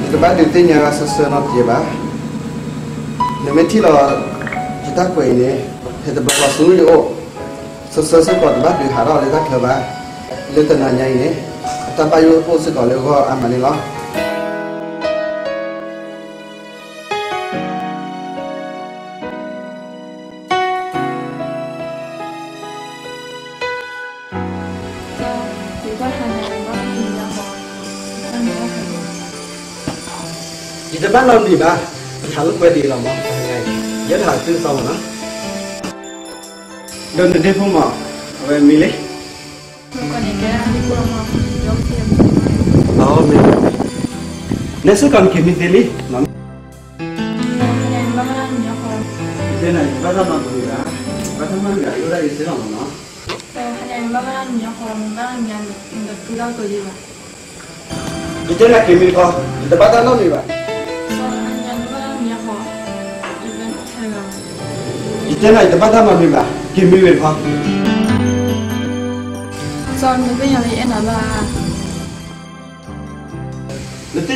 ယတဘၣ်ဒုးသ့ၣ်ညါစၢၤစၢၤနီတစဲးဘၣ်. နမ့ၢ်ထံၣ်လီၤယတၢ်ကွဲးအံၤန့ၣ်, ဟဲတဘျီဃီဆူယအိၣ်, စၢၤစၢၤစ့ၢ်ကီးတဘၣ်ဒုးဟးထီၣ်လၢတၢ်ချၢဘၣ်. လၢတနၤညါအံၤန့ၣ်, အတၢ်ဘၣ်ယိၣ်အိၣ်စ့ၢ်ကီးလၢဂီၢ်အါမးန့ၣ်လီၤ. ယတဘၣ်နီတမံၤဘၣ်, ပထးလိာ်ကွဲဒ်အံၤလီၤမး, တဟါညါအံၤ, ယဲဒၣ်ဟးသုသီမးနီၤ, ဒီးနဒ့ဖိမး, အဝဲမံၤလံ, မ့ၢ်, နဲစ့ၢ်ကီးနက့ၤမံသ့လံ, ယတဲနၤ ယတဘၣ်တၢ်နီတမံၤဘၣ်, ဘၣ်တၢ်မၤမံၤဘၣ် ယအိၣ်ဒၣ်ယစ့လီၤမးနီၤ. ယတဲနၤက့ၤမံတခီ, ယတဘၣ်တၢ်နီတမံၤဘၣ်. ယတဲနၤ ယတဘၣ်တၢ်နီတမံၤဘၣ်, က့ၤမံဝဲတခီ. နသ့ၣ်ညါလၢ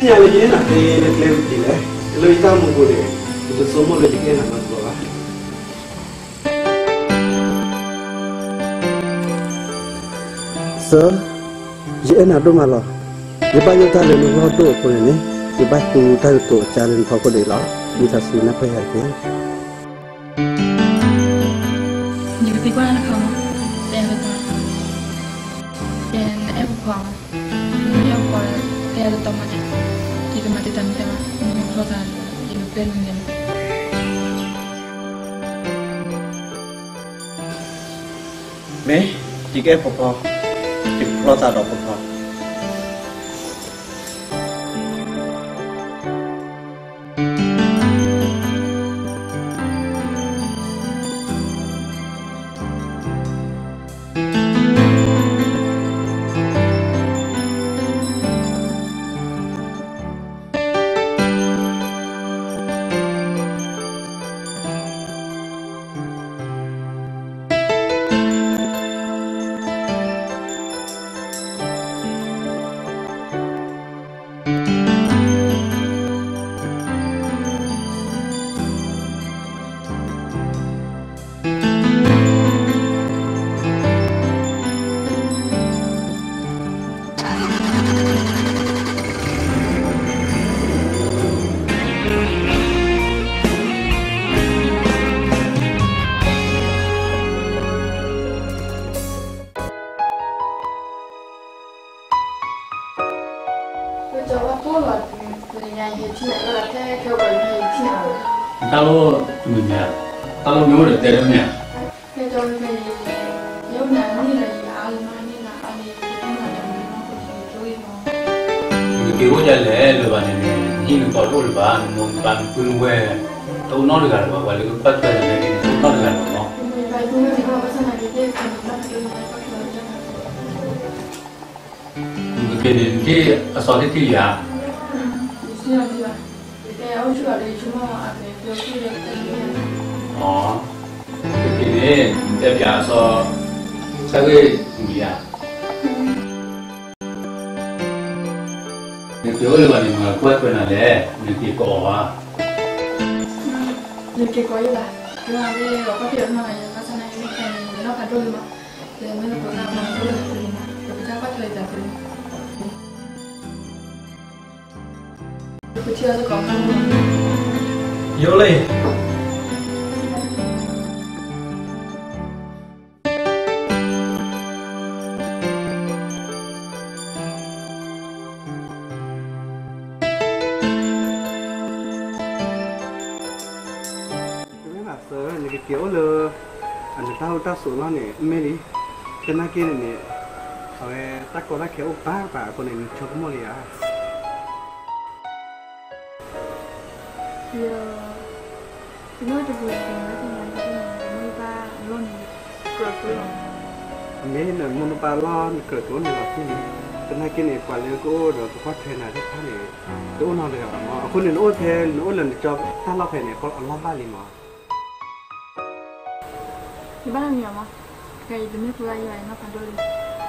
ယအဲၣ်နၤသ့လၢကျဲဝဲဒ်လဲၣ်, လၢယတၢ်မူပူၤန့ၣ်, ယတဆိကမိၣ်လၢယကအဲၣ်နၤနီတဘျီဘၣ်. စၢၤ, ယအဲၣ်နၤဒိၣ်မးလီၤ. ယဘၣ်ယိၣ်တၢ်လၢနဂီၢ်ဒိၣ်အဃိန့ၣ်န့ၣ်, ယဘၣ်သူတၢ်ကတိၤအကါလၢနဖီခိၣ်ဒံးလီၤ. မုၢ်သးစူၤနၢ်ပၢၢ်ယၤတက့ၢ်. ယကသံကွၢ်နၤတခါမး, တဲယၤတတီၤ, တဲနအဲၣ်ပှၤ, နအဲၣ်ပှၤ, တဲယၤတတီၤမး, ယကမၤတံာ်တာ်နၤတဲဘၣ်, နမ့ၢ်ဖျီသး, ယကပျဲနၤန့ၣ်လီၤ. မ့ၢ်, ယကအဲၣ်ဖီဖီ, ယကဖျီသးဒီးဖီဖီ. တၢ်လိၣ်, တၢ်လိၣ်မ့ၢ်အိၣ်ဒီးတဲဒၣ်မ့ၢ်ဧါ. နက့ၤအိၣ်ဒ်လဲၣ်လၢၤဘၣ်န့ၣ်န့ၣ်, နဟံၣ်နဃီတအိၣ်လၢၤဘၣ်, နမိၢ်နပၢ်နပုၢ်နဝဲၢ်, တအိၣ်နီတဂၤလၢၤဘၣ်, ပှၤလၢကကွၢ်ထွဲနၤန့ၣ် တအိၣ်နီတဂၤလၢၤဘၣ်မး. နက့ၤန့ၣ် နထံၣ်အစီၤထံၣ်ထံၣ်လံဧါ. နက့ၤန့ၣ် နတဲပၠးအစီၤ, တၢ်ဂ့ၢ်ဝံၤဧါ. နက့ၤအိၣ်လၢၤဘၣ်န့ၣ် မၤကွၢ်ထွဲနၤလဲၣ်, နက့ၤကိးအီၤဧါ. နက့ၤကိးယၤဘၣ်, ယမ့ၢ်လၢပှၤကွၢ်ထွဲနၤန့ၣ် ဘၣ်ဆၣ်သနာ်က့ မ့ၢ်ဖဲန့ၣ် နီၢ်ဖးဒိၣ်လံမး, ယမ့ၢ်လၢပှၤကွၢ်ထွဲနၤန့ၣ် ပကကွၢ်ထွဲယၤသ့လံ. ယအိၣ်လၢ တမ့ၢ်ဘၣ်စၢၤ, နကက့ၤအိၣ်လၢ အနတၢ်အိၣ်တၢ်ဆိးလီၢ်န့ၣ် မ့ၢ်လံ, သနာ်က့န့ၣ်န့ၣ် အဝဲတၢ်ကီတၢ်ခဲအိၣ်ပၢ်ပၢ်အဃိန့ၣ် နဆိကမိၣ်လံဧါ. ယ, ယမ့ၢ်တပူၤန့ၣ် ယမ့ၢ်ဘၣ်လီၢ်န့ၣ် ကြၢးကျိလီၤ. မ့ၢ်နမိၢ်နပၢ်လီၢ်နကြၢးကျိန့ၣ်လီၤတံၢ်န့ၣ်, သနာ်က့န့ၣ် ပှၤလၢကအိၣ်ဒီးကကွၢ်ထွဲနၤသ့ၣ်တဖၣ်န့ၣ် တအိၣ်နီတဂၤဘၣ်မး. အဃိန့ၣ် နအိၣ်ထဲ နအိၣ်လၢနကၠီတၢ်လီၢ်ဖဲန့ၣ် အလီၢ်ဘၣ်လံမး. ယဘၣ်နီတမံၤဘၣ်မး, ခဲအံၤယတမ့ၢ်ဖိသၣ်ယံၤဘၣ် ယနီၢ်ဖးဒိၣ်လံ.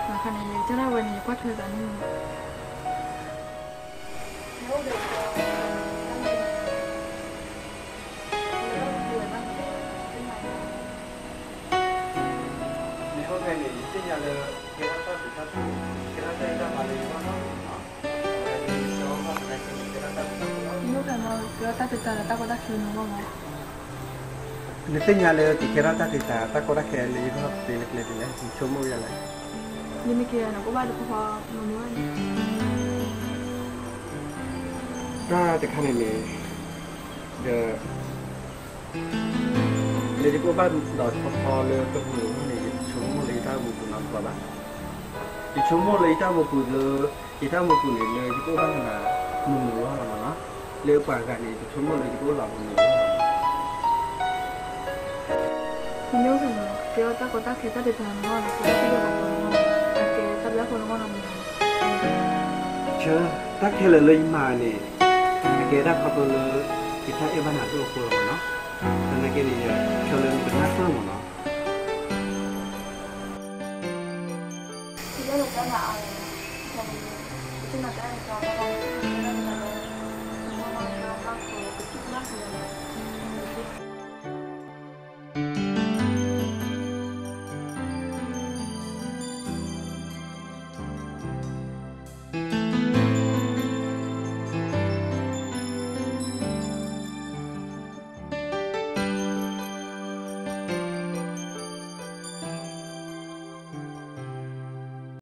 မ့ၢ်ခါန့ၣ် ယကစၢ်ဒၣ်ဝဲန့ၣ် ယကွၢ်ထွဲသးန့ၣ်မး. မ့ၢ်အိၣ်ဖဲန့ၣ် ယသ့ၣ်ညါလၢ ကဲထီၣ်တၢ်ဘျုးတၢ်ဖှိၣ်, ကဲထီၣ်တၢ်ဖံးတၢ်မၤလၢယဂီၢ်နီတမံၤနီၤ. မ့ၢ်အိၣ်ဖဲန့ၣ် ကဲထီၣ်တၢ်ဘျုးတၢ်ဖှိၣ်လီၤ. နသ့ၣ်ညါလၢကကဲထီၣ်တၢ်ဘျုးတၢ်ဖှိၣ်လၢယဂီၢ်သ့လၢကျဲဒ်လဲၣ်, နဆိကမိၣ်ယၤလဲၣ်. ယမ့ၢ်ကဲနကအိၣ်ဘၣ်တဖီဖီမ့ၢ်န့ၣ်, တၢ်တခါန့ၣ်န့ၣ် ဒီး လၢယကအိၣ်ဘၣ်ဒီးတဖီဖီလၢတမုာ်လၢၤန့ၣ် ယဆိကမိၣ်လၢယတၢ်အိၣ်မူပူၤနီတဘျီဘၣ်. ယဆိကမိၣ်လၢယတၢ်အိၣ်မူပူၤလၢ ယတၢ်အိၣ်မူပူၤန့ၣ် လၢယကအိၣ်ဘၣ်နၤမုာ်မုာ်လီၤမးနီၤ. လၢပှၤဂၤန့ၣ် ယဆိကမိၣ်လၢယကအိၣ်လီၤမုာ်မုာ်လီၤ. မ့ၢ်အိၣ်ဖဲန့ၣ် ကဲထီၣ်တၢ်ကီတၢ်ခဲတၢ်ဒုးတၢ်မၤနီၤ အကဲတၢ်ဘျုးတၢ်ဖှိၣ်လၢယဂီၢ်နီတမံၤဘၣ်. ဆၢ, တၢ်ခဲလၢာ်လၢယမၤန့ၣ် အကဲဒၣ်ခီဖျိလၢ ယတၢ်အဲၣ်ဘၣ်နၤဒိၣ်အဃိလီၤမးနီၤ. သနာ်က့န့ၣ် ဆၢလၢနကနၢ်ပၢၢ်မးနီၤ. ယအဲၣ်ဒိးတဲနၤအါန့ၣ်, ယတဲနၤတၢ်အဲၣ်တၢ် ဘၣ်ဘၣ်န့ၣ် ကဲထီၣ်တၢ်ကီတၢ်ခဲလၢာ်